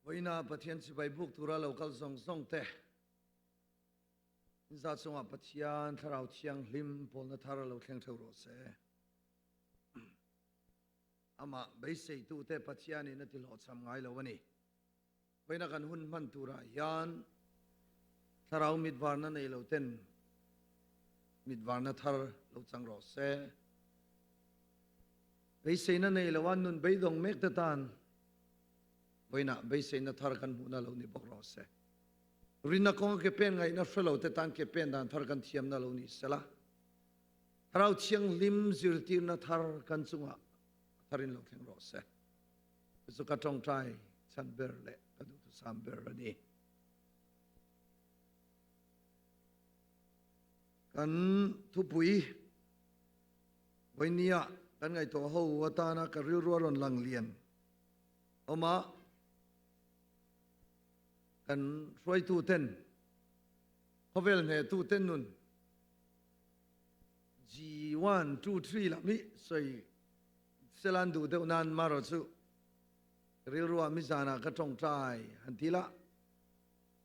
Vawiina Pathian chibai buk tura lo kal zawng zawng te, in za chungah Pathian Thlarau Thianghlim pawlna thar a lo thleng theuh rawh se. Amah beiseitute Pathianin a ti hlawhchham ngai lo a ni. Vawiina kan hun hman turah hian Thlarau mitvarna nei lo ten mitvarna thar lo chang rawh se. Beiseina nei lo a nun beidawng mek te tan vawiinah beiseina thar kan hmuhna lo ni bawk rawh se. Rinna kawnga ke pen ngaihna hre lo te tan ke pen dan thar kan thiamna lo ni sela. Thlarau Thianghlim zirtirna thar kan chungah a tharin lo thleng rawh se. Chu chu ka tawngtai chhan ber leh ka duhthusam ber a ni. Kan thupui vawinia kan ngaihtuah ho atana ka rilru a rawn lang lian awm a, kan hruaituten khawvel hnehtuten nun G one, two, three lam hi sawi Selan duh deuh nan marawh chu rilruah mizanah ka tawngtai han ti la,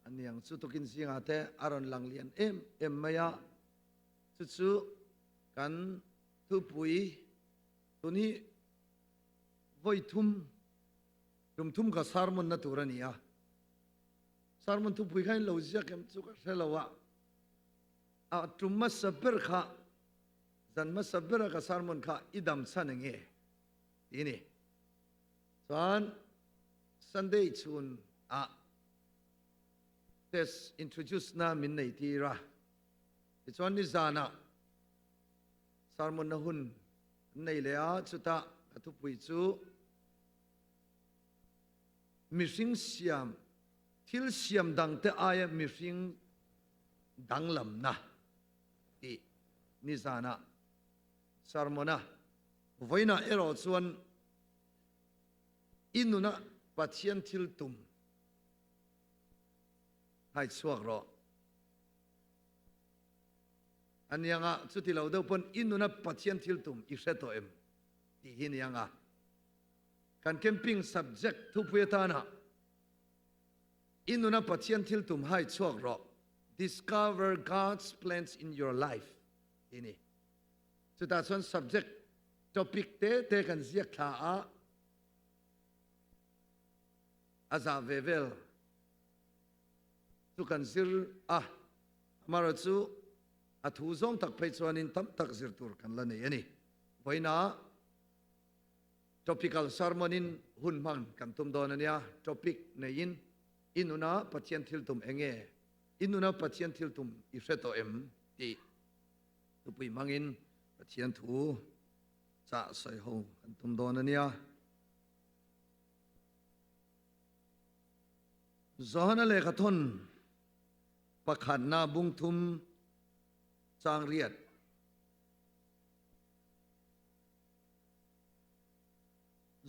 a niang chu tukin zingah te a rawn lang lian em em mai a, chu chu kan thupui tun hi vawi thum tum thum ka sermon na tur a ni a, sermon thupui kha in lo ziak em chu ka hre lo a, a tum hmasa ber kha Zan hmasa bera ka sermon kha i dam chhan enge ti ni. Chuan Sunday chhun ah test introduce na min nei tir a. Tichuan nizan ah sermon na hun an nei leh a, chutah ka thupui chu mihring siam thil siam dangte aia mihring danglamna tih nizanah sermon-a vawiinah erawh chuan i nuna Pathian thil tum hai chhuak rawh. A nianga chuti lo deuh pawn i nuna Pathian thil tum i hre tawh em tih hi nianga kan camping subject thupui atana I nuna Pathian thil tum hai chhuak rawh, Discover God's plans in your life, ti ni. Chutah chuan subject, topic te te kan ziak thla a, a zah ve vel chu kan zir a, amaherawhchu chu a thu zawng tak phei chuanin tam tak zir tur kan la nei a ni. Vawiinah Topical sermon in hun hmang kan tum dawn a nia. Topic neiin i nuna Pathian thil tum eng nge? I nuna Pathian thil tum i hre tawh em? tih thupui hmangin Pathian thu chah sawi ho kan tum dawn a nia. Johana lehkhathawn pakhatna bungthum chang riat.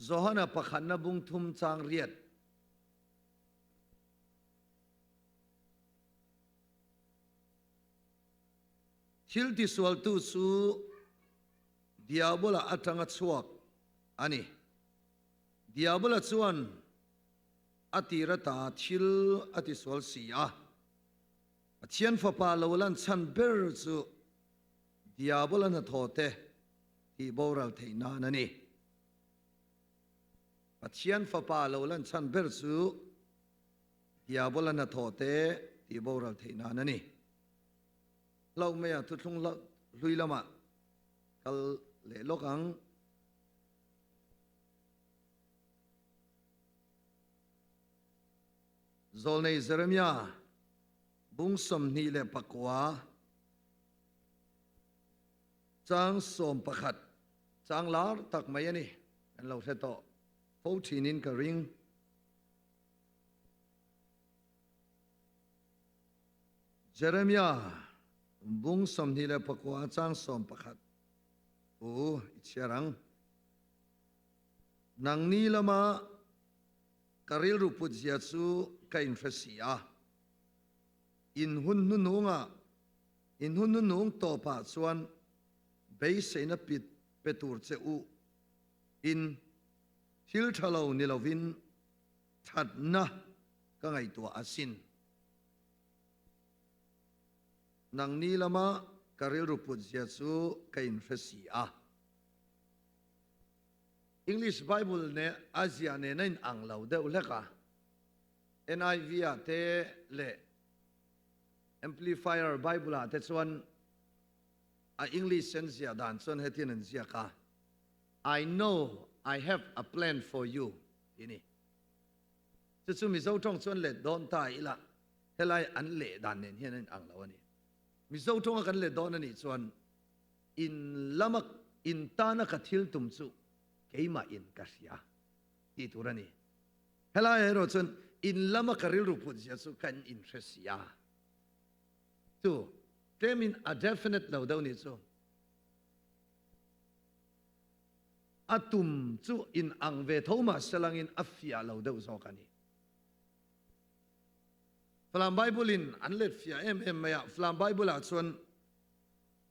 Johana pakhatna bung thum chang riat. Thil tisualtu chu Diabola atanga chhuak a ni. Diabola chuan a tir ata thil a tisual si a. Pathian Fapa lo lan chhan ber chu Diabola hnathawh te tih boral theih nan a ni. Pathian Fapa lo lan chhan ber chu Diabola hnathawh te tih boral theih nan a ni. Hlauh maia thuthlung hlui lamah kal leh lawk ang. Zawlnei Jeremia bung 29. Chang 11, chang lar tak mai a ni, kan lo hre tawh fo thinin ka ring. Jeremia bung 29 chang 11 u i chhiar ang. Nangni lama ka rilru put zia chu ka inhre si a, in hun hnuhnungah In hun nunung tawpah chuan beiseina pit pe tur che u in thil tha lo ni lovin Thatna ka ngaihtuah asin. Nangni lama ka rilru put zia chu ka inhre si a. English Bible ne a ziah nen a inang lo deuh hlek a. NIV ah te leh Amplifier Bible ah te chuan a English an ziah dan chuan hetian an ziak a, I know I have a plan for you tih a ni. Chu chu Mizo tawng chuan let dawn ta ila helai an leh dan nen hian a inang lo a ni. Mizo tawnga kan let dawn a nih chuan in lama in tana ka thil tum chu keimah in ka hria tih tur a ni. Helaiah erawh chuan in lama ka rilru put zia chu kan inhre si a. Chu tlemin a definite lo deuh nih chu. A tum chu in ang ve tho mah se langin a fiah lo deuh zawk a ni. Falam Bible in an let fiah em em mai a, Falam Bible ah chuan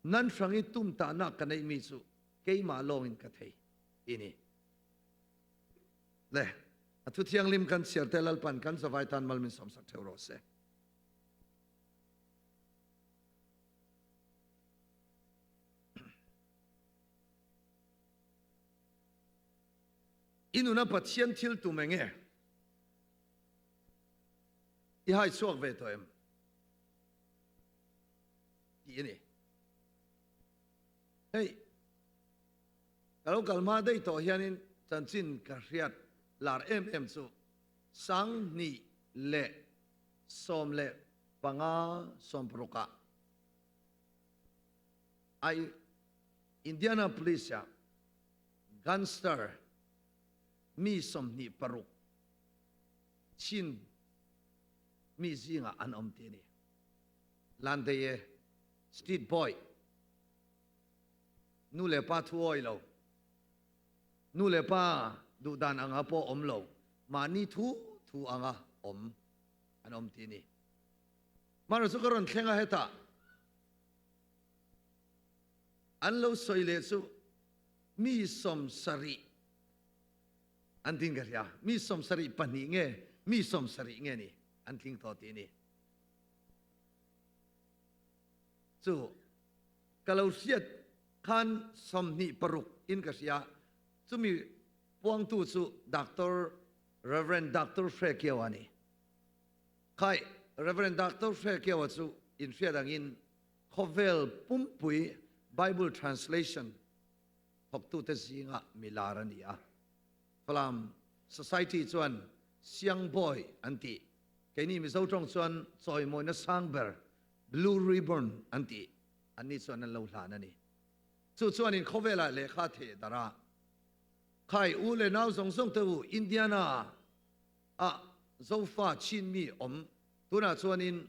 nan hrang i tum tahnak ka neih mi chu keimah lawngin ka thei ti ni. Le, a thu thianghlim kan chhiar te Lalpan kan zavai tan mal min sawmsak theuh rawh se. I nuna Pathian thil tum eng nge? I hai chhuak ve tawh em? Tih a ni. Hei, ka lo kal hma daih tawh hianin chanchin ka hriat lar em em chu 2015 16 ah I Indianapolis ah Gunster mi 26 Chin mi zingah an um ti a ni. Landeye Street Boy nu le pa thu awi lo, nu le pa duhdan anga pawh um lo, mahni thu thu anga um an um ti a ni. Hmanraw chu ka rawn thleng a hetah an lo sawi leh chu mi 70 an tling ka hria, mi 72 nge mi 70 nge ni an tling tawh tih a ni. Chu ka lo hriat khan 26 in ka hria, chumi puangtu chu Doctor Rev. Doctor Hre Kio a ni. Khai, Rev. Doctor Hre Kio-a chu inhriat angin khawvel pumpui Bible translation thawktute zinga mi lar a ni a. Falam Society chuan Siangbawi an tih. Keini Mizo tawng chuan chawimawina sang ber Blue Ribbon an tih. Anni chuan an lo hlan a ni. Chu chuanin khawvelah lehkha theh darh a, Khai u leh nau zawng zawng te u, Indiana ah Zofa Chin mi awm tunah chuanin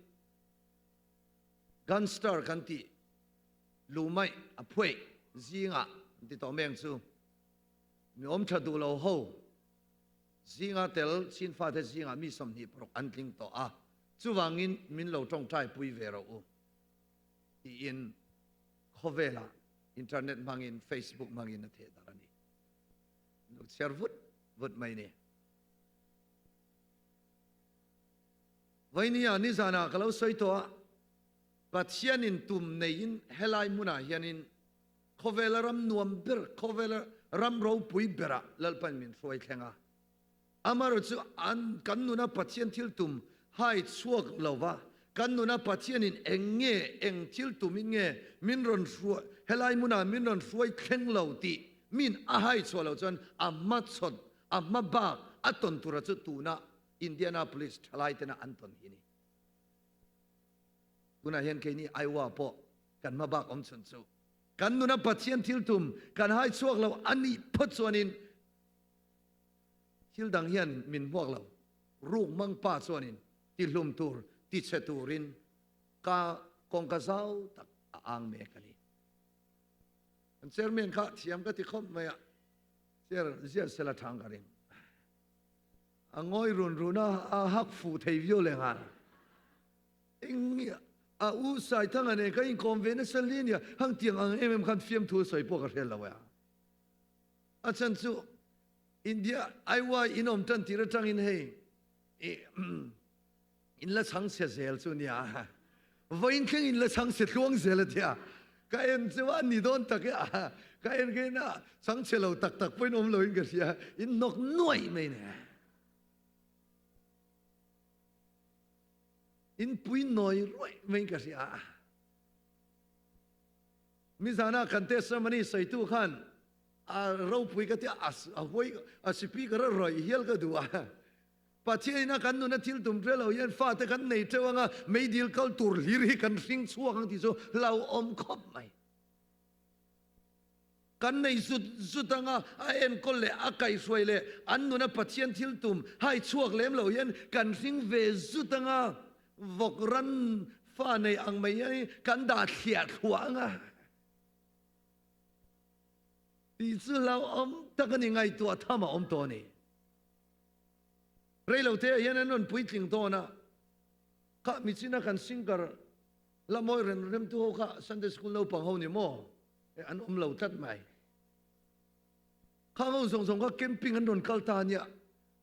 Gunster kan tih luhmaih a phuaih zingah an ti tawh meng chu mi awm tha duh lo ho zinga tel Chin fate zingah mi 26 an tling tawh a, chuvangin min lo tawngtai pui ve rawh u tiin khawvelah internet hmangin Facebook hmangin a theh darh a ni. Lo chhiar vut vut mai ni. Vainia nizanah ka lo sawi tawh a, Pathianin tum neiin helai hmunah hianin khawvela ram nuam ber, khawvela ram ropui berah Lalpan min hruai thleng a. Amaherawh chu an kan nuna Pathian thil tum hai chhuak lova, kan nuna Pathianin eng nge, eng thil tumin nge min rawn hruai, helai hmunah min rawn hruai thleng lo tih min a hai chhuah loh chuan a hmachhawn, a hma bak a tawn tura chu tuna Indianapolis thalai tena an tawn hi ni. Tunah hian keini Iowa pawh kan hma bak awm chhun chu kan nuna Pathian thil tum kan hai chhuak lo a nih phawt chuanin thil dang hian min hmuak lo. Ruk mang pa chuanin ti hlum tur, ti chhe turin ka kawngka zau tak a ang mek a ni. Kan chairman kha thiam ka ti khawp mai a, chair ziah sela thang ka ring. A ngawi run run a, a hak fuh thei viau leh nghal. Eng a u Saithanga nen ka inkawm ve nasa hle nia, hang tiang ang em em khan fiamthu a sawi pawh ka hriat lo e. A chhan chu India IY in awm tan tir atangin hei. In la chhang chhe zel chu nia. Vawiin thleng in la chhang chhe tluang zel a tia. Ka en chu a ni dawn tak e a. Ka en khin a chhang chhe lo tak tak pawhin awm loin ka hria. In hnawk nuaih mai nia. In pui nawi ruaih maiin ka hria. Nizana kan testimony sawitu khan a ropui ka tia a huai a speaker a rawih hial ka duh a. Pathian ina kan nuna thil tum ṭe lo hian fate kan nei ṭeuh anga meidil kal tur hlir hi kan hring chhuak ang tih chu hlauhawm khawp mai. Kan nei zut zut anga a enkawl leh a kaihhruai leh an nuna Pathian thil tum hai chhuak lem lo hian kan hring ve zut anga vawk ran fa nei ang mai hian kan dah thliah thluah anga tih chu hlauhawm tak a ni ngaihtuah tham a awm tawh a ni. Reilote ah hian an rawn puitling dawn a, kha michina kan singer la mawi rem remtu ho kha Sunday school naupang ho ni maw? An awm lo tlat mai. Khang ho zawng zawng kha camping an rawn kal ta ania,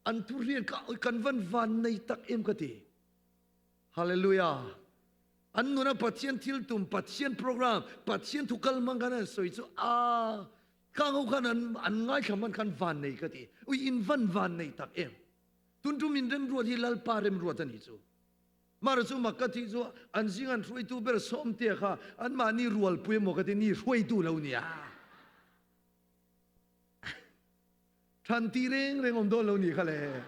an thu hriat kha kan van van nei tak em ka ti. Hallelujah! An nuna Pathian thil tum, Pathian program, Pathian thu kal hmang khan an sawi chu a Khang ho khan an an ngaithla hman khan van nei ka ti. Ui in van van nei tak em. Tun tum in remruat hi Lalpa remruat a ni chu. Mara chu mak ka tih chu an zing an hruaitu ber Sawmtea kha an mahni rualpui emaw ka ti ni hruaitu lo nia. Than ti reng reng awm dawn lo ni kha le.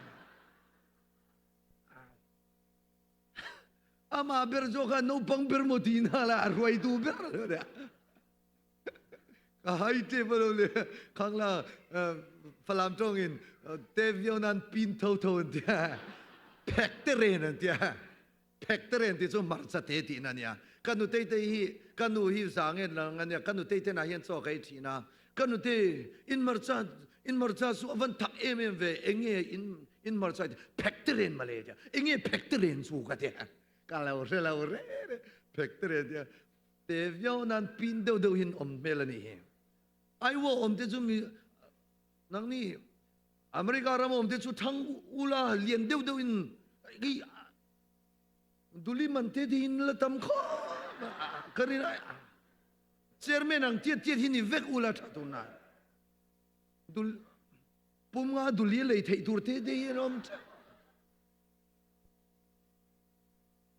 Amah ber zawk kha naupang ber maw ti na la a hruaitu ber lo nia. Ka hai te pawh lo le khang la Falam tawngin te viau nan pin tho tho an tia phek te ren an tia phek te ren ti chu hmarcha te tihna ania ka nutei te hi ka nu hi zangen lang ania ka nutei te nah hian chaw ka ei thin a ka nute in hmarcha in hmarcha chu a van thak em em ve enge in in hmarcha phek te ren male tia enge phek te ren chu ka tia ka lo hre lo re re phek te ren tia Te viau nan pin deuh deuh hin awm hmel a nih hi. Iowa awm te chu mi nangni America ram awm te chu thang ula lian deuh deuh in i duli man te te hin la tam khawp ka rin ai chairman ang tiat tiat hi ni vek ula tha tur na dul pum nga duli lei theih tur te te hi an awm tha.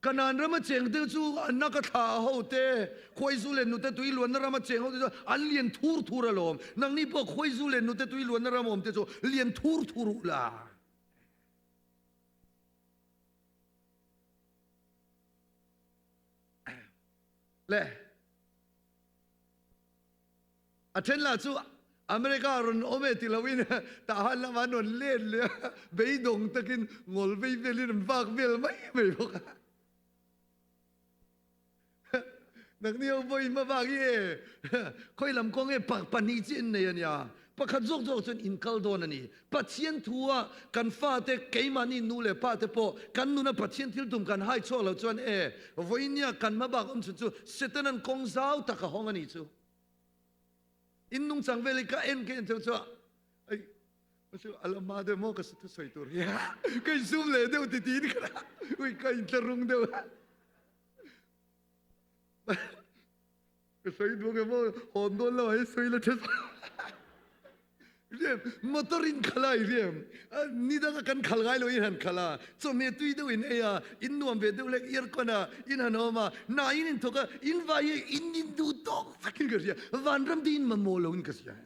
Kanaan rama chengte chu an naka thla ho te, khuaizu leh nute tui luanna rama cheng ho te chu an lian thur thur alawm. Nangni pawh khuaizu leh nute tui luanna ram awm te chu lian thur thur uh la. Le. A then lah chu America rawn awm e ti loin Tahan lamah an rawn let leh a, beidawng takin ngawl vei velin an vak vel mai mai bawk a. Nangni ho pawhin hma vak hi e, khawi lam kawng e pahnih chi an nei a nia, pakhat zawk zawk chuan in kal dawn a ni. Pathian thua kan fate, keimahni nu leh pate pawh kan nuna Pathian thil tum kan hai chhuak lo chuan e, vawinia kan hmabak awm chhun chu Setanan kawng zau tak a hawng a nih chu. In nungchang vel hi ka en ka en cheu chu ai chu a la hma deuh maw ka thu sawi tur hi ka insum leh deuh ti tiin ka ui ka intlarung deuh ka sawi duak emaw hawn dawn lo ai sawi la tha Riam, motor in khalh a i riam. Ni danga kan khal ngai lo in han khalh a, chawhmeh tui deuh in ei a, in nuam ve deuh lek aircon a, in han awm a, na in in thawk a, in vai hi in in duh tawk vekin ka hria, vanram te in mamawh lo in ka hria.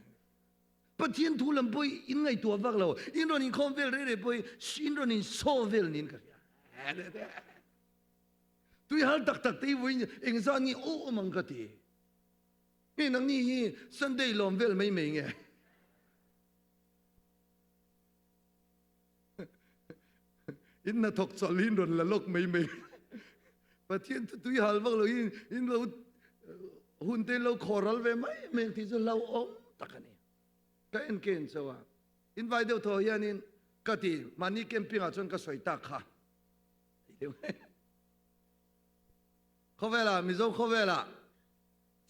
Pathian thu lam pawh hi in ngaihtuah vak lo, in rawn inkhawm vel rei rei pawh hi in rawn in saw vel niin ka hria. Tui hal tak tak te hi vawiin engzah nge aw awm ang ka ti. Hei nangni hi Sunday lawm vel mai mai nge? In hnathawk chawlh hi in rawn la lawk mai mai. Pathian chu tui hal vak lo hi in lo hun te in lo khaw ral ve mai mai ang tih chu hlauhawm tak a ni. Ka en ke in cho a, in vai deuh thaw hianin ka ti, mahni camping ah chuan ka sawi tak kha. Khawvelah, Mizo khawvelah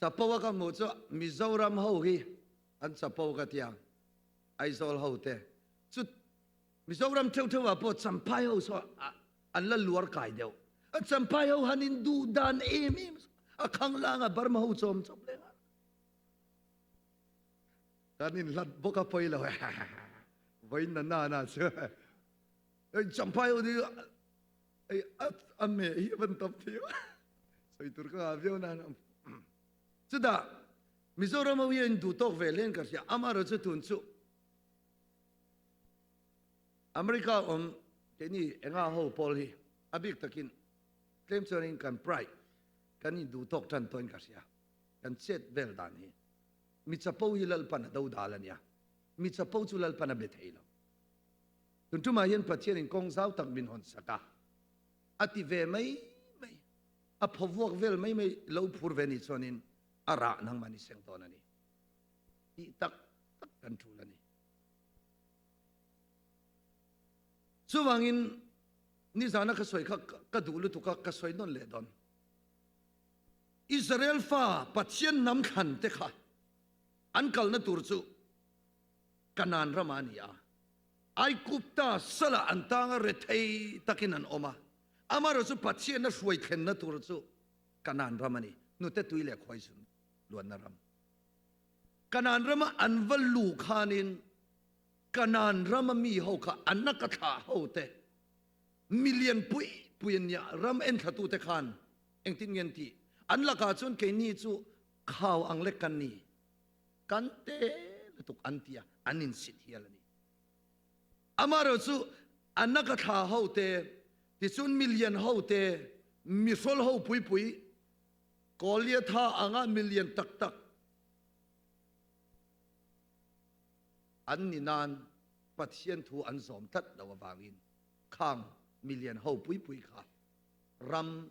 chapo a ka hmuh chu Mizoram ho hi an chapo ka ti ang, Aizawl ho te chu. Mizoram theuh theuh ah pawh Champhai ho saw an la luar kai deuh. A Champhai ho han in duh dan em em a khanglang a Burma ho chawm chawp leh nghal. Kan in hlat bawk a pawi lo vawiin na na na chu Champhai ho hi ei a meh hi a van tam thei sawi tur ka ngah viau nan. Chutah Mizoram ho hi a in duh tawk ve hlen ka hria amaherawhchu tun chu America awm keini enga ho pawl hi a bik takin tlem chuanin kan pride kan in duh tawk tan tawhin ka hria. Kan chet vel dan hi mi chapo hi Lalpan a do dal a nia. Mi chapo chu Lalpan a be thei lo. Tun tumah hian Pathian in kawng zau tak min hawn sak a, a ti ve mai mai, a phaw vuak vel mai mai lo phur ve ni chuanin a rah nangmah ni seng dawn a ni. Tih tak tak kan tul a ni. Chuvangin nizana ka sawi kha ka duh lutuk a, ka sawi nawn leh dawn. Israel fa Pathian hnam thlan te kha an kalna tur chu Kanaan ramah a ni a. Aigupta salah an tang a, rethei takin an awm a. Amaherawhchu chu Pathianna hruai thlenna tur chu Kanaan ram a ni, hnute tui leh khuaizun luanna ram. Kanaan rama an va luh khanin Kanaan rama mi ho kha an a ka thlah ho te milian pui pui an nia, ram enthlatu te khan engtin nge an tih? An lakah chuan keini chu khau ang lek kan ni, kan te lutuk an ti a, an insit hial a ni. Amaherawh chu an a ka thlah ho te, tichuan milian ho te, mihrawl ho pui pui, Goliatha anga milian tak tak an ni nan Pathian thu an zawm tlat lo avangin khang milian ho pui pui kha ram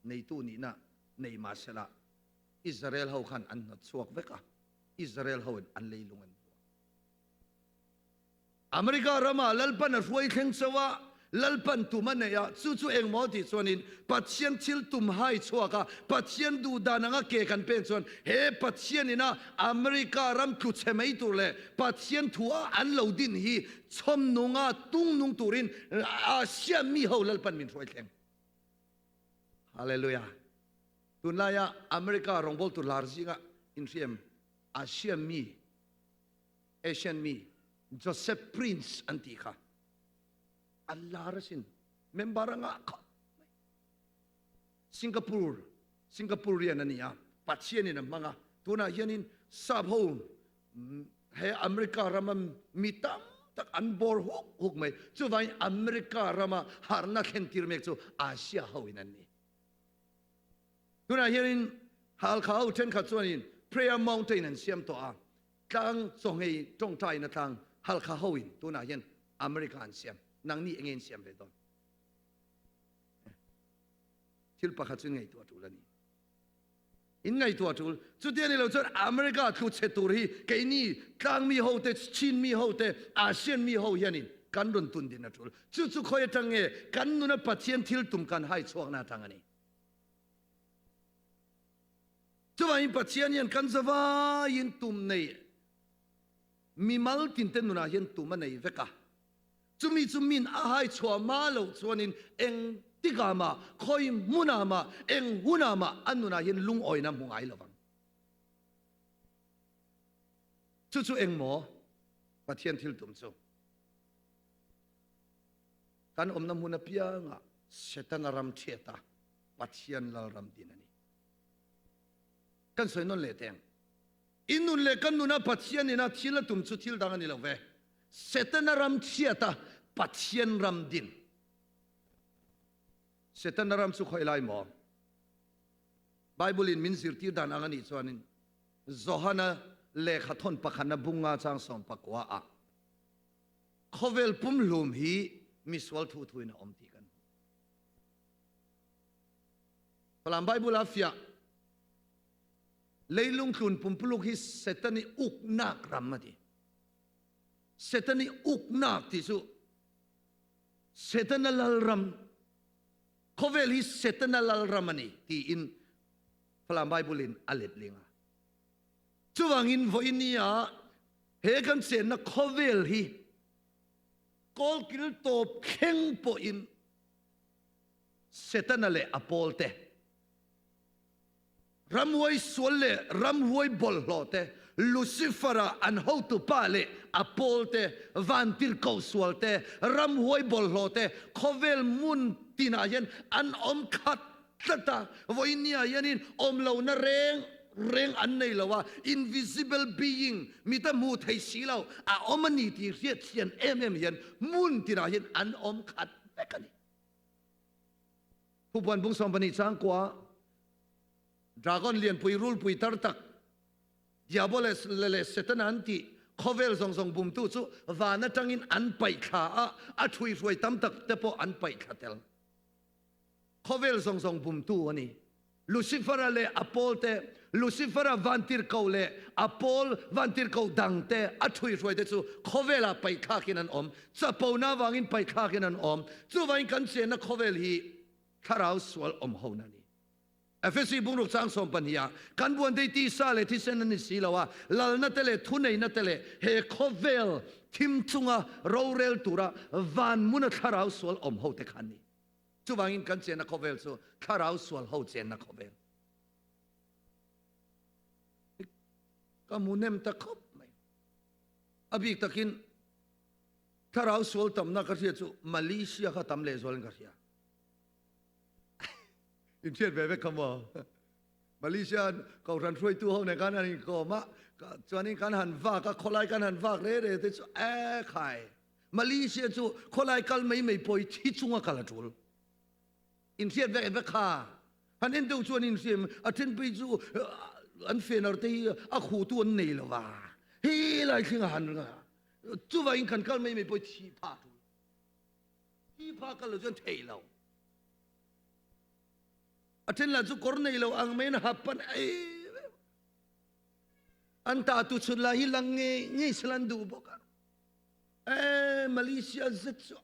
neitu nihna nei mahsela Israel ho khan an hnawt chhuak vek a, Israel ho in an leilung an vuah. America rama Lalpan a hruai thleng chauh a, Lalpan tum a neih a, chu chu engmaw tih chuanin Pathian thil tum hai chhuak a, Pathian duh dan anga ke kan pen chuan he Pathian ina America ram tlu chhe mai tur leh Pathian thu a an lo din hi chhawm nunga tung nung turin Asia mi ho Lalpan min hruai thleng. Hallelujah. Tunlaia America rawngbawltu lar zinga inhriam Asia mi Asian mi Joseph Prince an tih kha a lar asin. Member a ngah khawp mai. Singapore, Singaporean a ni a, Pathianin a hmang a. Tunah hianin sap ho he America rama mi tam tak an bawr huk huk mai. Chuvangin America rama harhna thlen tir mek chu Asia ho in an ni. Tunah hianin Halkha ho thenkhat chuanin Prayer Mountain an siam tawh a. Tlang chawnghei tawngtaina tlang Halkha ho in tunah hian America an siam. Nangni enge in siam ve dawn? Thil pakhat chu in ngaihtuah tul a ni. In ngaihtuah tul. Chutia ni lo chuan America thlu chhe tur hi keini tlang mi ho te, Chin mi ho te, ASEAN mi ho hianin kan rawn tun din a tul. Chu chu khawi atang nge kan nuna Pathian thil tum kan hai chhuakna atang a ni. Chuvangin Pathian hian kan zavaiin tum nei mimal tinte nunah hian tum a nei vek a. Chumi chu min a hai chhuah mah loh chuanin eng tikah mah, khawi hmunah mah, eng hunah mah a nunah hian lungawina hmu ngai lo vang. Chu chu eng maw Pathian thil tum chu? Kan awmna hmun apiangah Setana ram thiat a Pathian lalram din a ni. Kan sawi nawn leh teng. I nun leh kan nuna Pathian ina thil a tum chu thil dang a ni lo ve. Setana ram chhiata Pathian ram din. Setana ram chu khawi lai maw? Bible in min zirtir dan ang a nih chuanin Johana lehkha thawn pakhatna bunga chang 19 ah khawvel pumhlum hi misual thu thuin a awm tih kan hmu. Falam Bible a fiah leilung tlun pumpuluk hi Satan i uknak ram a ti. Satan i uknak ti cu Satan a lal ram khawvel hi Satan a lal ram a ni tiin Falam Bible in a let ling a. Chuvangin voini ah he kan chenna khawvel hi. Kawlkil tawp thleng pawhin Setana leh a pawlte, ramhuai sual leh ramhuai bawlhhlawh te, Lucifer-a an hotupa leh a pawlte, vantirhkoh sual te, ramhuai bawlhhlawh te khawvel hmun tinah hian an awm khat tlat a. Vawinia hianin awm lohna reng reng an nei lo a, invisible being, mita hmuh theih si lo, a awm a ni tih hriat chian em em hian hmun tinah hian an awm khat vek a ni. Thupuan bung 12 changkua Dragon lianpui rulpui tar tak Diaboles le Setana an tih khawvel zawng zawng bumtu chu van atangin an paih thla a, a ṭhuihruai tam tak te pawh an paih thla tel. Khawvel zawng zawng bumtu a ni. Lucifera leh a pawlte, Lucifera vantirhkoh leh a pawl vantirhkoh dangte a ṭhuihruaite chu khawvelah paihthlakin an awm. Chapona avangin paihthlakin an awm. Chuvangin kan chenna khawvel hi thlarau sual awm hona a ni. Efesi bungruk chang 12 ah kan buan thei tisa leh thisen a ni si lo a, lalna te leh thuneihna te leh he khawvel thim chunga rorel tura van hmuna thlarau sual awm hote kha an ni. Chuvangin kan chenna khawvel chu thlarau sual ho chenna khawvel. Ka hmu nem ta khawp mai. A bik takin thlarau sual tamna ka hria chu Malaysia kha tam lehzualin ka hria. In hriat ve vek kha maw? Malaysia kohhran hruaitu ho nen khan an inkawm a, chuanin kan han vak a, khawlai kan han vak re re te chu e khai. Malaysia chu khawlai kal mai mai pawh hi thi chunga kal a tul. In hriat vek vek kha. Han en deuh chuan in hriam a thenpui chu an fenar te hi a khuhtu an nei lo va. He lai thling a han chuvangin kan kal mai mai pawh hi thi pha a tul. Thi pha kal lo chuan thei lo. A then lah chu kawr nei lo ang maiin a hap pan ei An ta tu chhun lah hi lang ngei ngei sela an duh bawk a. E Malaysia zet chu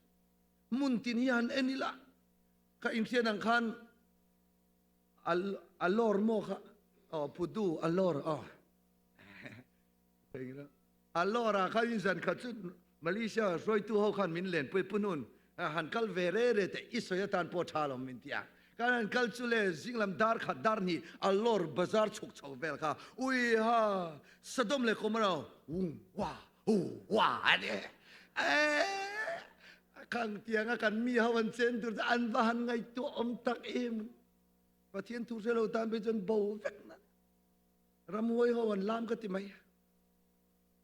hmun tin hi han en ila ka inhriat ang khan a lawr maw kha aw Pudu a lawr aw a lawr ah khan in zan khat chu Malaysia hruaitu ho khan min lenpui punun han kal ve re re teh i sawi atan pawh tha lo min ti a kan han kal chu le zinglam dar khat dar hnih a lawr bazar chhuk chho vel kha ui ha Sodom leh Gomorrah ung wa hu wa a ni e khang tianga kan mi ho an chen tur chu an va han ngaihtuah awm tak em Pathian thu hre lo tan phei chuan bo vek na ramhuai ho an lam ka ti mai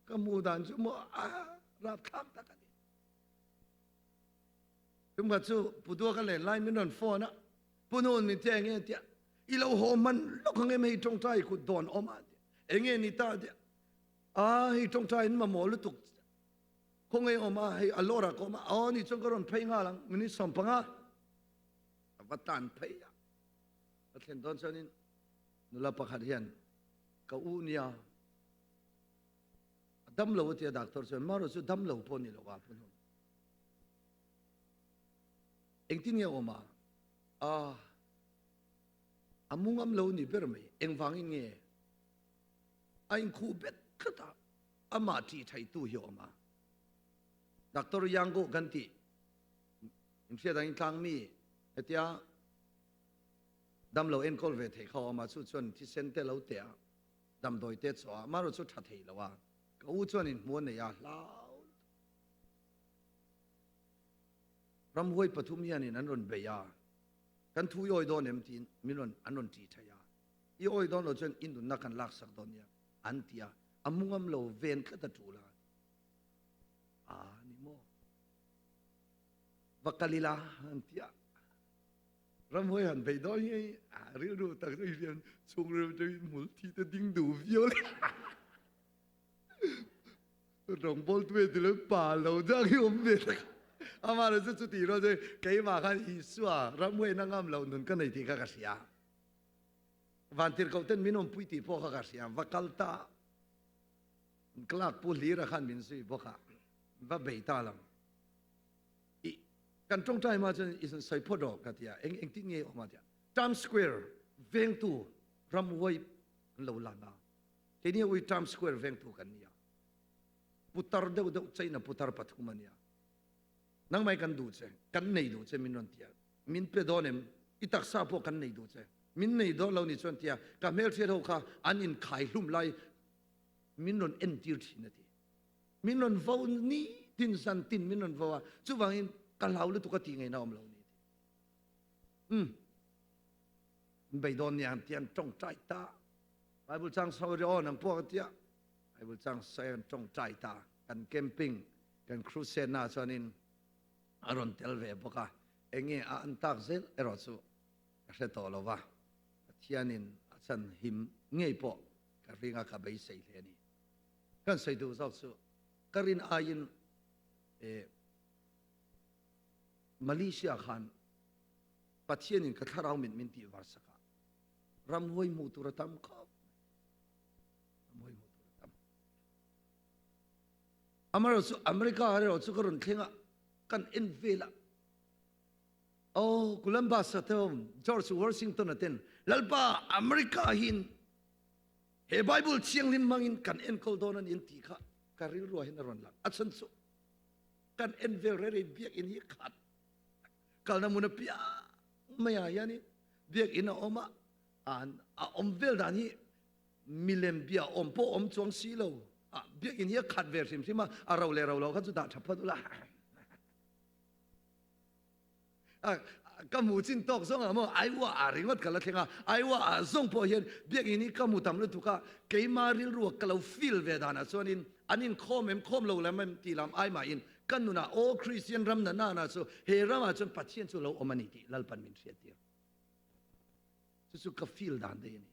ka hmuh dan chu maw a rapthlak tak a ni tumkhat chu Putua ka len lai min rawn phone a Pu Nun min tia enge tia i lo haw hman lawk ang em hei tawngtai kut dawn awm a tia enge ni ta tia a hei tawngtai in mamawh lutuk khawngaih awm a hei a lawr ah ka awm a aw ni chuan ka rawn phei nghal ang minute 15 a va tan phei a a thlen dawn chuanin nula pakhat hian ka u nia a dam lo a tia doctor chuan marawh chu dam lo pawh ni lo a pu Nun Engtin nge awm a? A, a mu ngam lo ni ber mai. Engvangin nge? A inkhuh bet tlat a, amah ṭih thaitu hi a awm a. Doctor Yango kan tih, inhriat angin tlang mi hetia damlo enkawl ve thei kha a awm a, chu chuan thisen te lo teh a, damdawi te chawh a, amaherawh chu ṭha thei lo a. Ka u chuan inhmu a nei a, hlau lutuk. Ramhuai pathum hianin an rawn bei a, kan thu i awi dawn em tiin min rawn an rawn ṭih ṭhaih a, i awi dawn lo chuan i nunna kan laksak dawn nia an ti a, a mu ngam lo ven tlat a ṭul a, a ni maw? Va kal ila an ti a, ramhuai han bei dawn hi a rilru tak chu hian chhungril aṭangin hmul thi te ding duh viau le. Rawngbawl tu ti lo pa lo chang hi awm ve tak. Amah lo chu chuti ro chu keimah khan Isua ramhuaina ngam lo nun ka nei tih kha ka hria. Vantirhkoh ten min awmpui tih pawh kha ka hria. Va kal ta Clark pu Hlira khan min zui bawk a, va bei ta lo. I kan tawngtai hma chuan i sawi phawt rawh ka ti a, eng engtin nge awm a ti a. Times Square vengtu ramhuai an lo lan a. Keini ui Times Square vengtu kan ni a. Putar deuh deuh China putar pathum a nia. Nangmai kan duh che, kan nei duh che min rawn ti a. Min pe dawn em? I taksa pawh kan nei duh che. Min nei dawn lo ni chuan tia ka hmelhriat ho kha an inkhai hlum lai min rawn entir thin a ti. Min rawn vo nitin zan tin min rawn vo a, chuvangin ka hlau lutuk a tih ngaihna awm lo ni a ti. Umm. An bei dawn nia an ti an tawngtai ta. Bible chang sawi ri aw nang pawh ka tia. Bible chang sawi an tawngtai ta. Kan camping, kan crusade na chuanin a rawn tel ve bawk a. Enge a an tak zel erawh chu ka hre tawh lo va. Pathianin a chan him ngei pawh ka ring a, ka beisei hle a ni. Kan sawi duh zawk chu ka rin aiin eh Malaysia khan Pathianin ka thlarau mit min tih var sak a, ramhuai hmuh tur a tam khawp mai. Ramhuai hmuh tur a tam. Amaherawhchu America erawh chu ka rawn thleng a, kan en vel a. Oh, Columbus a te awm, George Washington a ten, Lalpa America hin he Bible thianghlim hmangin kan enkawl dawn a ni an tih kha ka rilruah hian a rawn lang. A chhan chu kan en vel rei rei biakinn hi khat kalna hmun apiang mai ah hianin biakinn a awm a, a awm vel dan hi milem bia awm pawh awm chuang si lo. Biakinn hi a khat ve hrim hrim a, a ro leh ro lo kha chu dah tha phawt ula. Ka hmu chin tawk zawng ah maw Iowa ah ringawt ka la thleng a, Iowa ah zawng pawh hian biakinn hi ka hmu tam lutuk a, keima rilru a ka lo feel ve danah chuanin an inkhawm em khawm lo lam em tih lam ai mahin ka nunah aw Kristian ram na nana chu he ramah chuan Pathian chu lo awm a ni tih Lalpan min hriattir. Chu chu ka feel dan daih a ni.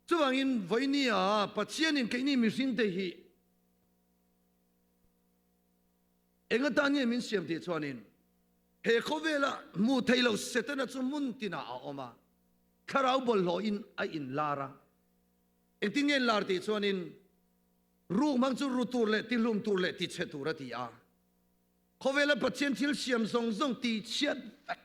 Chuvangin vawinia Pathianin keini mihringte hi Eng atan nge min siam tih chuanin he khawvela hmuh theih loh Setana chu hmun tinah a awm a, thlarau bawlhhlawhin a inlar a. Engtin nge inlar tih chuanin ruk hmang chu ru tur leh tihlum tur leh tichhe tur a ti a. Khawvela Pathian thil siam zawng zawng tihchhiat vek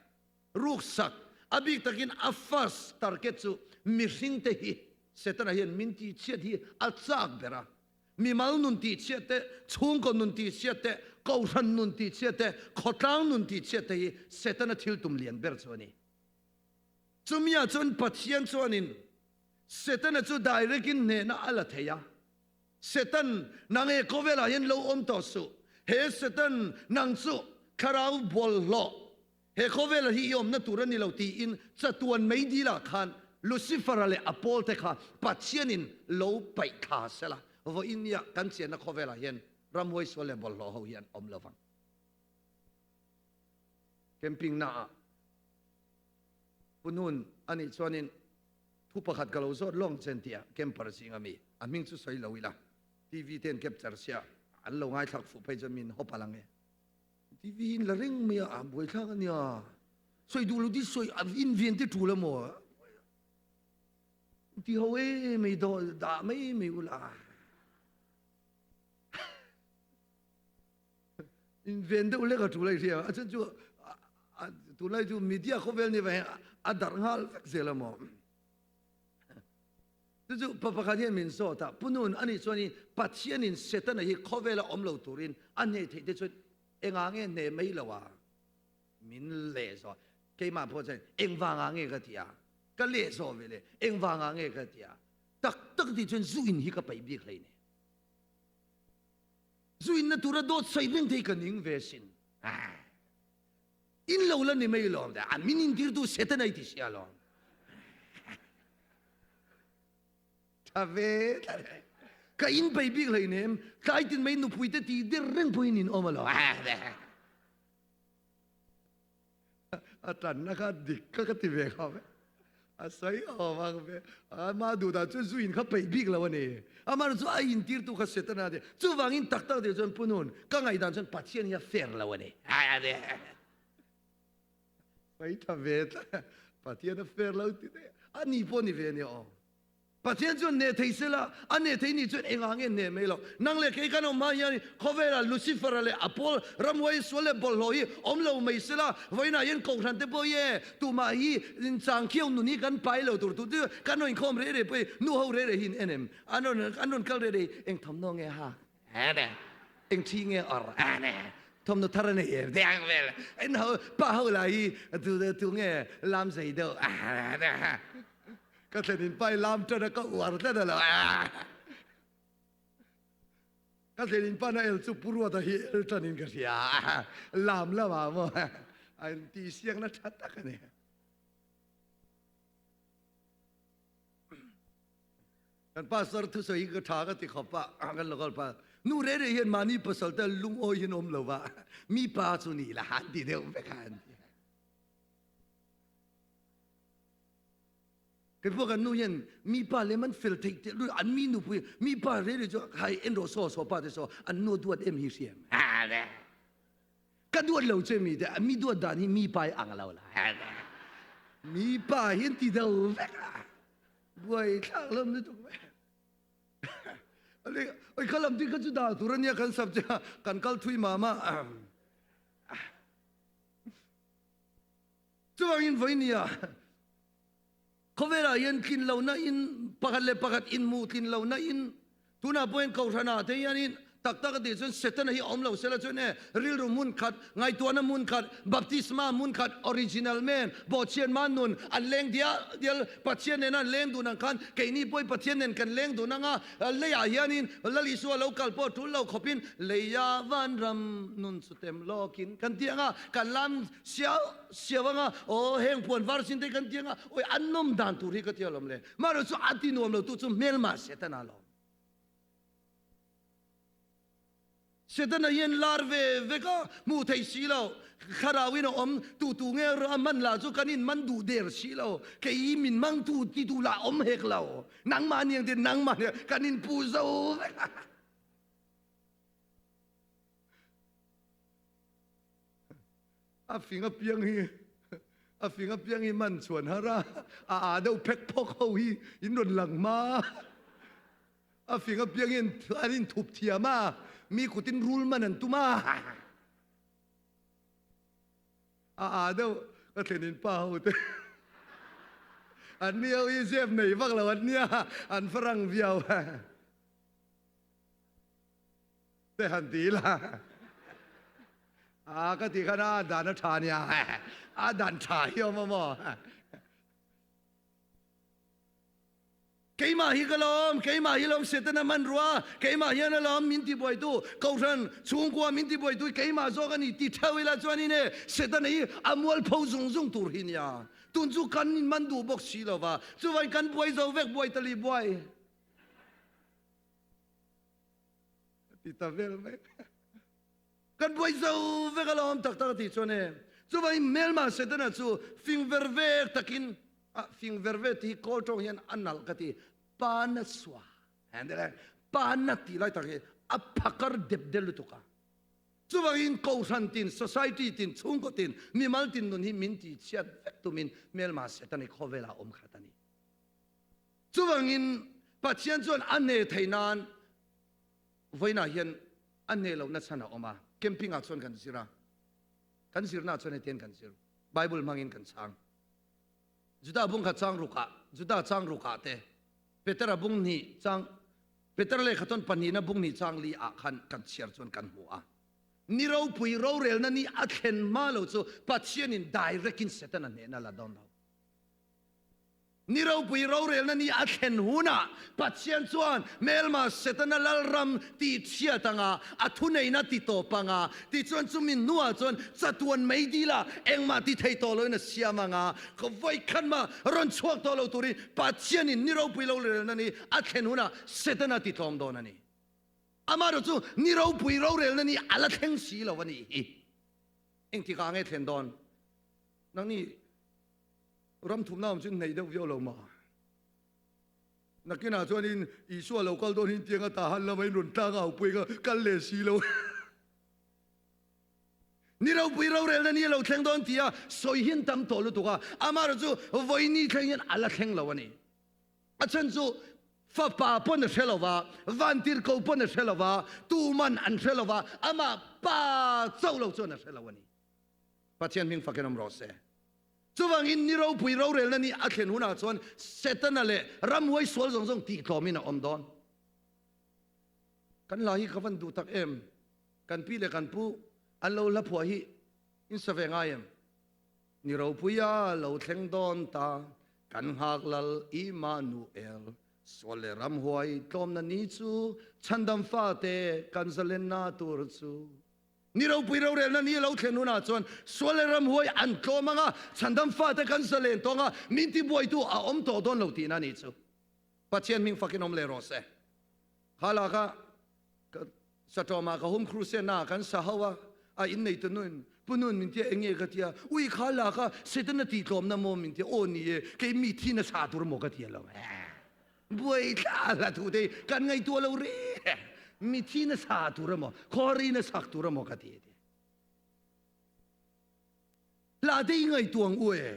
ruksak, a bik takin a first target chu mihringte hi Setana hian min tihchhiat hi a chak ber a. Mimal nun tihchhiat te, chhungkaw nun tihchhiat te, kohhran nun tihchhiat te, khawtlang nun tihchhiat te hi Setana thil tum lian ber chu a ni. Chumia chuan Pathian chuanin Setana chu direct in hnehna a la thei a. Setan, nang he khawvelah hian lo awm tawh suh. He Setan, nang chu thlarau bawlhhlawh He khawvela hi i awmna tur a ni lo tiin chatuan meidilah khan Lucifer-a leh a pawlte kha Pathianin lo paih thla sela, vawiin nia kan chianna khawvelah hian ramhuai sual leh bawlhhlawh ho hi an awm lo vang. Camping naah Pu Nun a nih chuanin thu pakhat ka lo zawt lawng chen tia camper zinga mi a hming chu sawi lo ila TV te an capture sia an lo ngaithlak fuh phei chuan min hawp a lang e. TV in la reng mai a, a buaithlak a nia. Sawi duh lo ti sawi in vian te tul emaw. Ti ho e mai do dah mai mai ula. In ven deuh lek a tul ai hria. A chan chu tunlai chu media khawvel ni vai a darh nghal vek zel emaw. Chu chu pa pakhat hian min zawt a, Pu Nun, ani chuan i Pathianin Setana hi khawvela awm lo turin a hneh theih te chuan engah nge hneh mai lo a? Min leh zawh. Keimah pawh chuan engvangah nge ka ti a? Ka leh zawh ve le, engvangah nge ka ti a? Tak tak tih chuan zu in hi ka paih bik hlei ne. Zu inna tura dawt sawi reng thei ka ning ve sin. In lo la ni mai lawm a min intirtu Setana i ti sia lawm. Tha ve ka in pei bik hlei nem tlai tin mai nupui te ti der reng pawhin in awm alo. A tanna kha dik ka ka ti ve kha ve. A sawi awm ang ve. Ama duh dan chuan zu in kha peih bik lo a ni. Amah chu a intirtu kha Setana a ti. Chuvangin tak tak deuh chuan Pu Nun, ka ngaihdan chuan Pathian hi a fair lo a ni. Sawi tha ve tlat. Pathian a fair lo ti daih a. A ni pawh ni ve a ni aw. Pathian chuan hneh thei sela, a hneh thei nih chuan engah nge hneh mai lo. Nang leh kei kan awm hma hian khawvelah Lucifer-a leh a pawl ramhuai sual leh bawlhhlawh hi awm lo mai sela, vawiinah hian kohhran te pawh hi e, tumah hi inchangkhiau nun hi kan pai lo tur tur chu kan rawn inkhawm reh reh pawh hi nu ho reh reh hi in en em? An rawn an rawn kal reh reh hi eng thawmhnaw nge ha? Eng thi nge or thawmhnaw thar a nei em te ang vel en ho pa ho la hi tu tu nge lam zei deuh ka thlen in pai lam tan a ka uar tlat a lo ka thlen in pan a el chu puruata hi el tan in ka hria lam lama maw a in ti siak na tha tak a ni. Kan pastor thusawi hi ka tha ka ti khawp a, kan local pa nu re re hian mahni pasal te lungawi hian awm lo va, mi pa chu ni la han ti deuh vek a an ti. Kei pawh kan nu hian mi pa lem an fel theih te an mi nupui mi pa re re chu hai en rawh saw saw pa te saw an nu duat em hi hriam. Ka duat lo che mi te mi duat dan hi mi pa i ang lo la. Mi pa hi an ti deuh vek a. Buai thlak lam lutuk mai. Ali oi kha lam ti kha chu da tur ania kan sap che kan kal thui ma ma. Chuwangin voi nia khawvelah hian tlin lo na in pakhat leh pakhat in hmuh tlin lo na in tunah pawhin kohhranah te hianin tak tak a tih chuan Setana hi a awm lo sela chuan e rilru hmun khat ngaihtuahna hmun khat baptisma hmun khat original man bawhchhiat man nun an leng dial dial Pathian nena an leng dun ang khan keini pawhin Pathian nen kan leng dun anga leiah hianin Lal Isua lo kal pawh tul lo khawpin leia vanram nun chu tem lawkin kan ti anga kan lam Siau siau anga aw heng puan var sin te kan ti anga oi an nawm dan tur hi ka ti alawm le. Mahro chu a ti nuam lo tu chu hmelma Setana alawm. Setana hian lar ve vek a hmuh theih si lo. Thlarau in a awm tu tu nge a man lah chu kan in man duh der si lo. Kei min mang tu ti duh lah awm hek lo. Nangmah aniang te nangmah aniang kan in pu zo vek a. A fing apiang hi a fing apiang hi man chuan har a, a aa deuh phek phawk ho hi in rawn lang hma. A fing apiang hi an inthup thiam a, mi kutin rul man an tum a. A aa deuh ka thlen in pa ho te an ni ho hi zep nei vak lo an nia, an farang viau. Te han ti ila. A ka ti khan a dan a tha nia. A dan tha hi awm amaw. Keimah hi ka lawm, keimah hi lawm Setana hmanrua, keimah hian a lawm min tibuaitu, Kohhran chhungkua min tibuaitu keimah zawk a ni ti theuh ila chuanin e Setana hi a mualpho zung zung tur hi nia. Tun chu kan inman duh bawk si lova, chuvain kan buai zo vek buai tali buai. Ti ta vel mai. Kan buai zo vek alawm tak tak a tih chuan e. Chuvangin hmelma Setana chu fing ver vek takin a fing ver ve tih hi kawl tawng hian a nalh ka ti. Pa na sua. Pa na tih lai tak hi a phakar dep del lutuk a. Chuvangin kohhran tin, society tin, chhungkaw tin, mimal tin nun hi min tih chhiat vek tumin hmelma Setana hi khawvelah a awm khat a ni. Chuvangin Pathian chuan a hne thei nan vawiinah hian a hne lohna chhan a awm a. Camping ah chuan kan zir a, kan zirna ah chuan hetiang kan zir, Bible hmangin kan chhang. Juda bung kha chang rukah, Juda chang rukah te, Petera bung hnih chang, Petera lehkhathawn pahnihna bung hnih chang li ah khan kan chhiar chuan kan hmu a. Ni ropui rorelna ni a thlen hma lo chu Pathianin direct in Setana hnehna la dawn lo. Ni ropui rorelna ni a thlen hunah Pathian chuan hmelma Setana lalram tih chhiat anga a thuneihna ti tawp anga, tichuan chumi hnuah chuan chatuan mei dila engmah ti thei tawh loin a siam anga, vawikhat mah rawn chhuak tawh lo turin Pathianin ni ropui rorelna ni a thlen hunah Setana ti tlawm dawn a ni. Amaherawhchu chu ni ropui rorelna ni a la thleng si lo a nih hi. Engtikah nge thlen dawn? Nangni. Ram thumna awm chu nei deuh viau lo ma. Nakinah chuanin Isua lo kal dawn hin tiang a tahan lama in rawn tlang a hopui kha kal leh si lo. Ni ropui rorelna ni a lo thleng dawn tia sawi hin tam tawh lutuk a, amaherawh chu vawi ni thleng hian a la thleng lo a ni. A chhan chu fapa pawn a hre lo va, vantirhko pawn a hre lo va, tuman an hre lo va, amah pa chauh lo chuan a hre lo a ni. Pathian hming fakin awm rawh se. Chuvangin ni ropui rorelna ni a thlen hunah chuan Setana leh ramhuai sual zawng zawng tihtlawmin a awm dawn. Kan hla hi ka van duh tak em? Kan pi leh kan pu an lo hla phuah hi in sa ve ngai em? Ni ropuia lo thleng dawn ta, kan nghak lal Immanuel. Sual leh ramhuai tlawmna ni chu chhandam fate kan zalenna tur chu. Ni ropui rorelna ni lo thlen hunah chuan sual leh ramhuai an tlawm ang a, chhandam fate kan zalen tawng a, min tibuaitu a awm tawh dawn lo tihna ni chu. Pathian hming fakin awm leh rawh se. Kha laka ka satawmah ka hum crusade naah kan sa ho a, a inneitu nuin Pu Nun min tia eng nge ka tia, ui kha laka Setana tihtlawmna maw min tia, aw ni e, kei mi thi nasa tur maw ka tia lo. Buai thla hla thu te kan ngaihtuah lo re mithi na sa tur emaw khawri na sak tur emaw ka ti ti hla te i ngaihtuah ang u e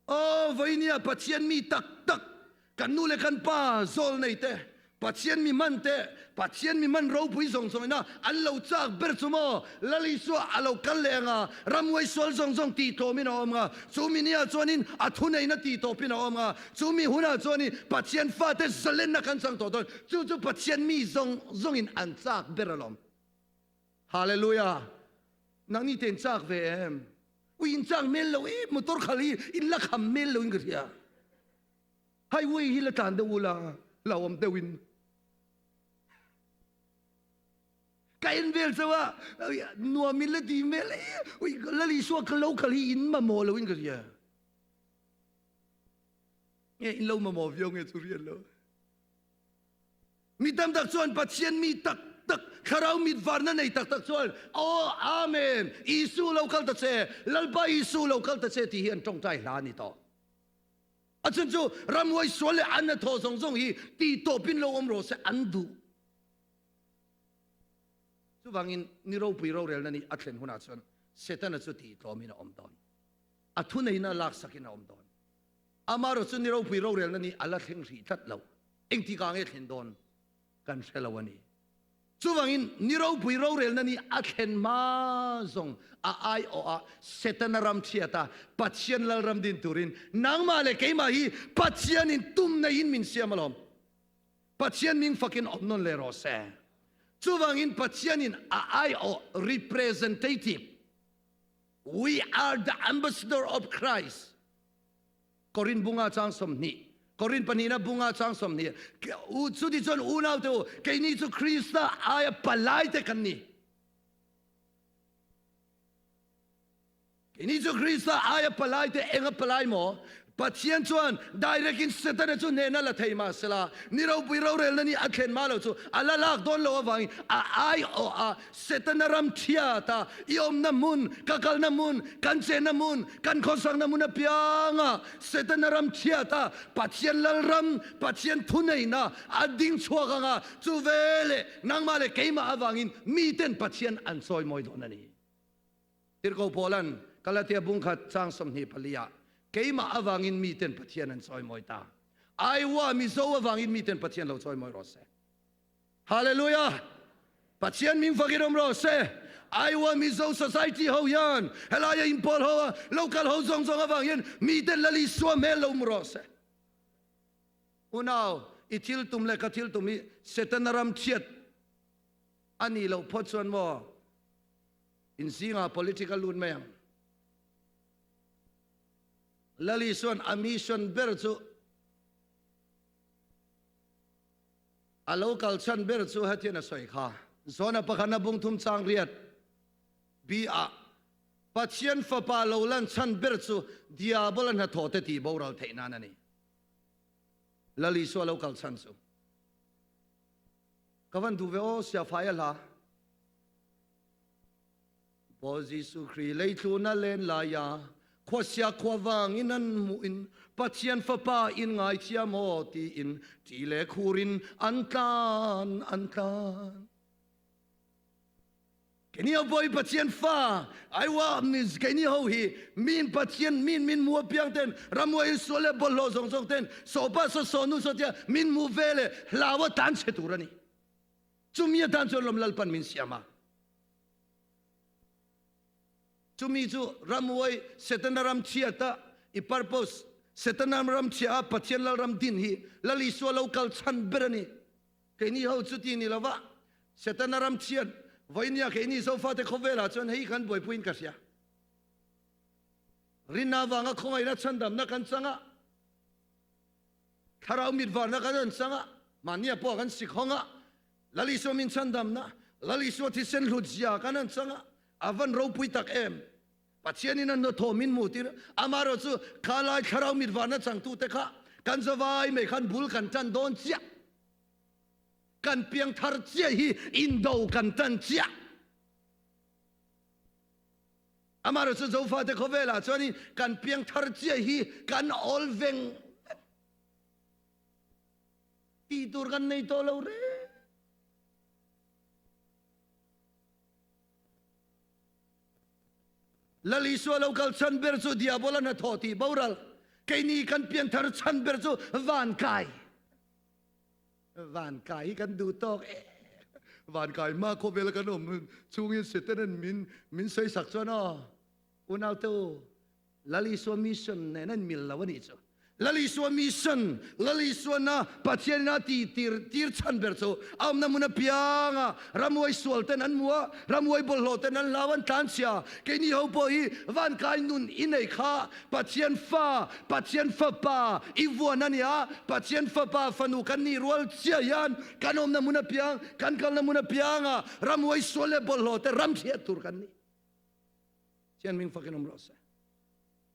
Aw vainia Pathian mi tak tak kan nu le kan pa zawl nei te Pathian mi man te, Pathian mi man ropui zawng zawng ina an lo chak ber chu maw? Lal Isua a lo kal leh anga ramnguai sual zawng zawng tih tlawmin a awm nga, chu mi nia chuanin a thuneihna tih tawpin a awm nga, chu mi hunah chuanin Pathian fate zalenna kan chang tawh dawn, chu chu Pathian mi zawng zawngin an chak ber alawm. Hallelujah! Nangni te in chak ve em? Ui in chak hmel lo em? Motor khal hi in la kham hmel lo in ka hria. Highway hi la tlan deuh ula hlauhawm deuh in ka en vel chauh a, nuam in la ti hmel e, ui Lal Isua ka lo kal hi in mamawh lo in ka hria. Nge in lo mamawh viau nge chu rian lo. Mi tam tak chuan Pathian mi tak tak thlarau mit varna nei tak tak chuan aw amen Isu lo kal ta che Lalpa Isu lo kal ta che tih hi an tawngtai hla a ni tawh. A chhan chu ramhuai sual leh an hnathawh zawng zawng hi tih tawpin lo awm rawh se an duh. Chuvangin ni ropui rorelna ni a thlen hunah chuan Setana chu tih tlawmin a awm dawn. A thuneihna laksakin a awm dawn. Amaherawh chu ni ropui rorelna ni a la thleng hrih tlat lo. Engtikah nge thlen dawn kan hre lo a ni. Chuvangin ni ropui rorelna ni a thlen hma zawng a aiawh ah Setana ram chhiat a Pathian Lalram din turin nangmah leh keimah hi Pathianin tum neiin min siam alawm. Pathian ming fakin awm nawn leh rawh se. Chuvangin Pathianin a aiawh representative, we are the ambassador of Christ, Korin bunga chang 20, Korin pahnihna bunga chang 20, chuti chuan unaute u, keini chu Krista aia palaite kan ni. Keini chu Krista aia palaite enga palai maw? Pathian chuan direct in Setana chu hnehna la thei mahsela, ni ropui rorelna ni a thlen mah lo chu a la lak dawn lo avangin a aiawh a Setana ram thiata i awmna hmun, ka kalna hmun, kan chenna hmun, kan khawsakna hmun apianga Setana ram thiata Pathian Lalram, Pathian thuneihna a ding chhuak anga chu veleh nangmah leh keimah avangin miten Pathian an chawimawi dawn a ni. Tirhkoh Paula'n Galatia bungkhat chang 24 ah keimah avangin miten Pathian an chawimawi ta. Iowa Mizo avangin miten Pathian lo chawimawi rawh se. Hallelujah! Pathian min fakin awm rawh se. Iowa Mizo Society ho hian helaia inpawl ho a local ho zawng zawng avang hian miten Lal Isua hmel lo hmu rawh se. Unau, i thil tum leh ka thil tum hi Setana ram chhiat a nih loh phawt chuan maw in zingah political lut mai ang. Lal Isuan a mission ber chu A lo kal chhan ber chu hetian a sawi kha, Zona pakhatna bungthum chang riat bi ah Pathian Fapa lo lan chhan ber chu Diabola hnathawh te tih boral theih nan a ni. Lal Isua lo kal chhan chu. Ka van duh ve aw Siafai a hla. Bawi Jesuh Khrih leitluna len lai ah khuasia khuavang in an hmuh in Pathian Fapa in ngaithiam aw tiin ṭi le khur in an tlan an tlan. Keini ho Bawi Pathian fa aiwa keini ho hi min Pathian min min hmu apiang ten ramhuai in sual le bawlhhlawh zawng zawng ten sawpa saw saw nu saw tia min hmu ve le hlau a tlan chhe tur a ni. Chumi atan chuan lawm Lalpan min siam a. Chumi chu ramhuai Setana ram chhiata i purpose. Setana ram chhia a Pathian Lalram din hi Lal Isua lo kal chhan ber a ni. Keini ho chuti ni lova Setana ram chhiat vawinia keini Zofate khawvelah chuan hei kan buaipuiin ka hria. Rinna avanga khawngaihna chhandamna kan chang a, Thlarau mitvarna kan rawn chang a, mahnia pawh kan sik hawng a, Lal Isua min chhandamna, Lal Isua thisen hlutzia kan rawn chang a, a van ropui tak em! Pathianin a hnathawh min hmuh tir, amaherawh chu kha lai Thlarau mitvarna changtute kha kan zavai mai khan bul kan tan dawn chiah. Kan piangthar chiah hi indo kan tan chiah. Amaherawh chu Zofate khawvelah chuanin kan piangthar chiah hi kan awl veng vek. Tih tur kan nei tawh lo reng. Lal Isua lo kal chhan ber chu Diabola hnathawh tih boral. Keini kan pianthar chhan ber chu van kai. Van kai hi kan duh tawk e. Van kai hma khawvel kan awm chungin Setanan min min sawisak chuan aw unau te u Lal Isua mission nen an mil lo a nih chu. Lal Isua mission, Lal Isuana Pathian ina ti tir tir chhan ber chu a awmna hmun apianga ramhuai sual ten an hmu a, ramhuai bawlhhlawh ten an hlau an tlanchhia. Keini ho pawh hi van kai nun i nei kha Pathian fa, Pathian fapa i vuan a nia, Pathian fapa fanu kan nih rual chiah hian kan awmna hmun apiang, kan kalna hmun apianga ramhuai sual leh bawlhhlawh te ram hriat tur kan ni. Chian ming fakin awm rawh se.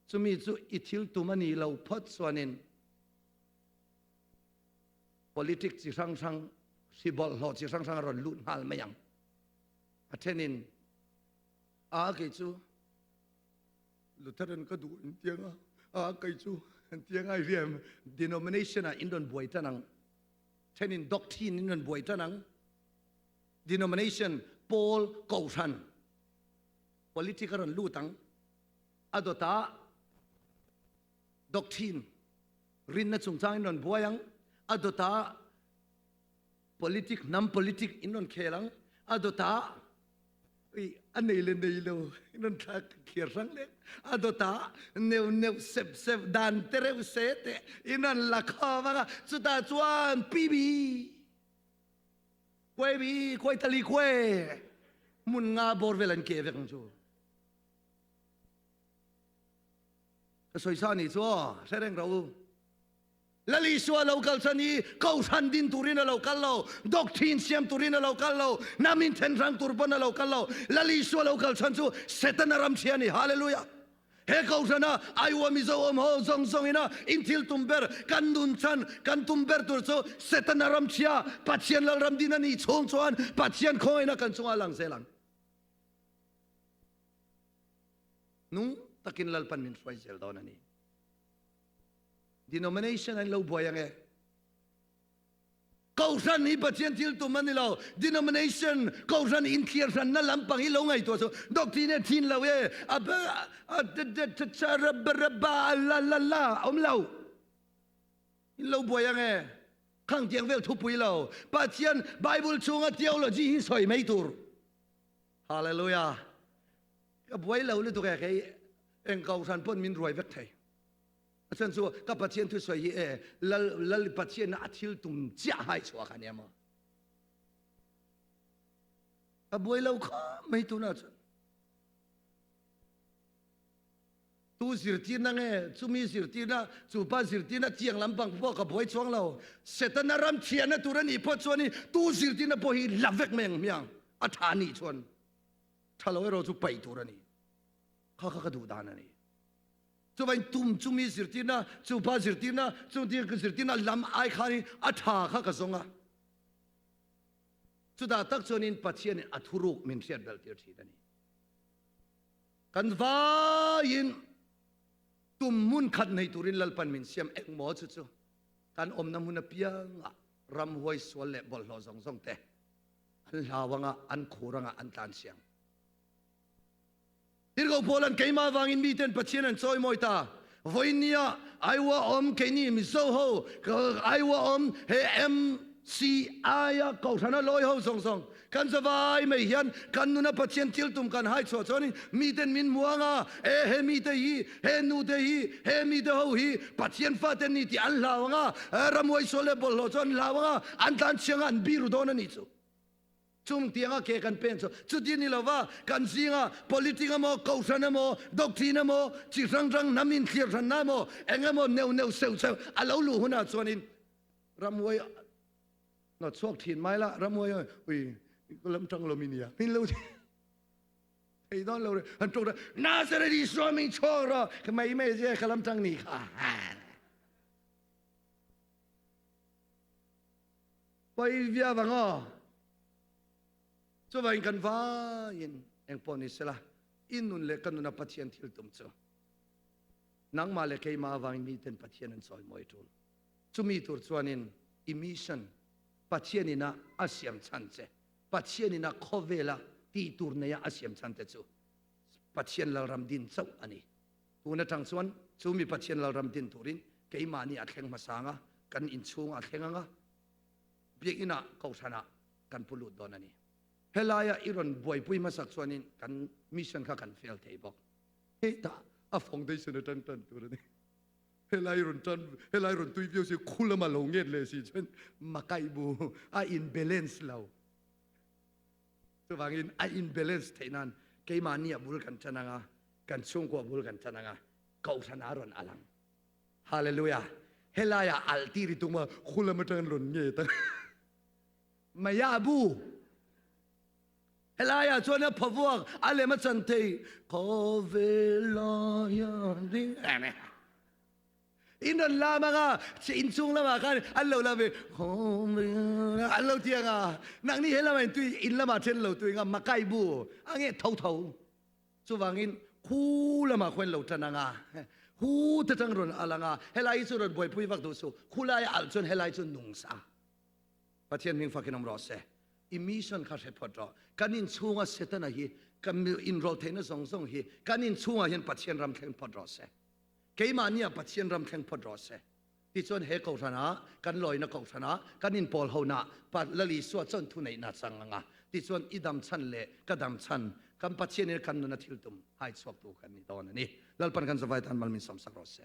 Chumi chu i thil tum a nih lo phawt chuanin politic chi hrang hrang, hri bawlhhlawh chi hrang hrang a rawn lut nghal mai ang. A thenin a kei chu Lutheran ka duh in tiang a, a kei chu an tiang ai riam denomination ah in rawn buai tan ang. Thenin doctrine in rawn buai tan ang. Denomination pawl kohhran politic a rawn lut ang. A dawtah doctrine rinna chungchang in rawn buai ang. A dawtah politic hnam politic in rawn khel ang. A dawtah Ui, a nei le nei lo in an thla thliar hrang leh a dawtah neu neu sep sep dan te reuh se te in an la khawm anga chutah chuan pibi kuai bi kuai tali kuai hmun nga bawr vel an ke vek ang chu ka sawi sa ni chu aw hre reng rawh u. Lal Isua lo kal chan hi Kohhran din turin a lo kal lo, doctrine siam turin a lo kal lo, hnam inthen hrang tur pawn a lo kal lo. Lal Isua lo kal chhan chu Setana ram chhia a ni. Hallelujah! He Kohhrana Iowa Mizo awm ho zawng zawng ina in thil tum ber, kan nun chhan, kan tum ber tur chu Setana ram chhia, Pathian Lalram din a nih chhung chuan Pathian khawngaihna kan chungah a lang zel ang. Nung takin Lalpan min hruai zel dawn a ni. Denomination an lo buai ang e. Kohhran hi Pathian thil tum a ni lo. Denomination, Kohhran inthlir hranna lampang hi lo ngaihtuah chu doctrine thin lo e. A a a ba ba la la la awm lo. In lo buai ang e. Khang tiang vel thupui lo. Pathian Bible chhunga theology hi sawi mai tur. Hallelujah. Ka buai lo lutuk e kei eng kohhran pawn min ruai vek thei. A chhan chu ka Pathian thusawi hi e Lal Lal Pathian a thil tum chiah hai chhuah kha nia maw. Ka buai lo khawp mai tunah chuan. Tu zirtirna nge chumi zirtirna chu pa zirtirna tiang lampang pawh ka buai chuang lo. Setana ram thiahna tur a nih phawt chuan i tu zirtirna pawh hi la vek mai ang hmiang a tha nih chuan tha lo erawh chu paih tur a ni. Kha kha ka duh dan a ni. Chuvain tum chumi zirtirna, chu pa zirtirna, chung ti zirtirna lam ai khanin a tha kha ka zawng a. Chutah tak chuanin Pathianin a thuruk min hriat belh tir thin a ni. Kan vaiin tum hmun khat nei turin Lalpan min siam engmaw chu chu kan awmna hmun apiangah ramhuai sual leh bawlhhlawh zawng zawng te an hlau anga an khur anga an tlan siang. Tirhkoh Paula'n keimah avangin miten Pathian an chawimawi ta. Vawiin nia Iowa awm keini Mizo ho Iowa awm he M. Si aia Kohhrana lawi ho zawng zawng kan zavai mai hian kan nuna Pathian thil tum kan hai chhuah chuanin miten min hmu ang a, e he mite hi, he nute hi, he mite ho hi Pathian fate an ni tih an hlau ang a, ramhuai sual leh bawlhhlawh chu an hlau ang a, an tlan chhiang a, an biru dawn a nih chu. Chung tianga ke kan pen chu chuti ni lova kan zinga politic emaw, Kohhran emaw, doctrine emaw, chi hrang hrang hnam inthlir hranna emaw, eng emaw neuh neuh seuh seuh a lo luh hunah chuanin Ramhuai nawt chhuak thin mai la, Ramhuai ui ka lam tang lo mi nia min lo thei dawn lo re han tawk Nazareth Isua min chhuak rawh ka mai mai zia ka lam tang ni kha poi via vang aw chuvain kan vaiin engpawh ni sela in nun leh ka nuna Pathian thil tum chu nangmah leh keimah avangin miten Pathian an chawimawi tul Chumi tur chuanin i mission Pathian ina a siam chhan che, Pathian ina khawvela tih tur neia a siam chhan te chu Pathian Lalram din chauh a ni. Tun atang chuan chumi Pathian Lalram din turin keimahni a thleng hmasa ang a, kan inchhung a thleng ang a, biakinah kohhranah kan pu lut dawn a ni. Helaia i rawn buaipui hmasak chuanin kan mission kha kan fail thei bawk. Hetah a foundation atang tan tur a ni. Helai rawn tan, helai rawn tui viau si, khu lama lo nget leh si chuan makai bu a in balance lo. Chuvangin a in balance theih nan keimahni a bul kan tan anga, kan chhungkua bul kan tan anga, kohhran a rawn alang. Hallelujah. Helai ah alh tir i tum a, khu lam atang rawn nget a. Maya bu. Helaiah chuan a phavuak a lem a chan thei khawvel ah hian in rawn lam anga inchhung lamah khan an lo lam ve an lo ti anga nangni he lamah in tui in lamah then lo tui anga makai bu a nge tho tho chuvangin khu lamah khuan lo tan anga hu te tang rawn al anga helai hi chu rawn buaipui vak duh suh khulai al chuan helai chu nung sa Pathian hming fakin awm rawh se. I mission kha hre phawt rawh. Kan inchhunga Setana hi, kan inrawlh theihna zawng zawng hi kan inchhungah hian Pathian ram thleng phawt rawh se. Keimahni ah Pathian ram thleng phawt rawh se. Tichuan he kohhran ah, kan lawina kohhran ah, kan inpawl ho na Lal Isua chuan thuneihna chang anga. Tichuan i dam chhan leh ka dam chhan, kan Pathian in kan nuna thil tum hai chhuak tu kan ni dawn a ni. Lalpan kan zavai tan mal min sawmsak rawh se.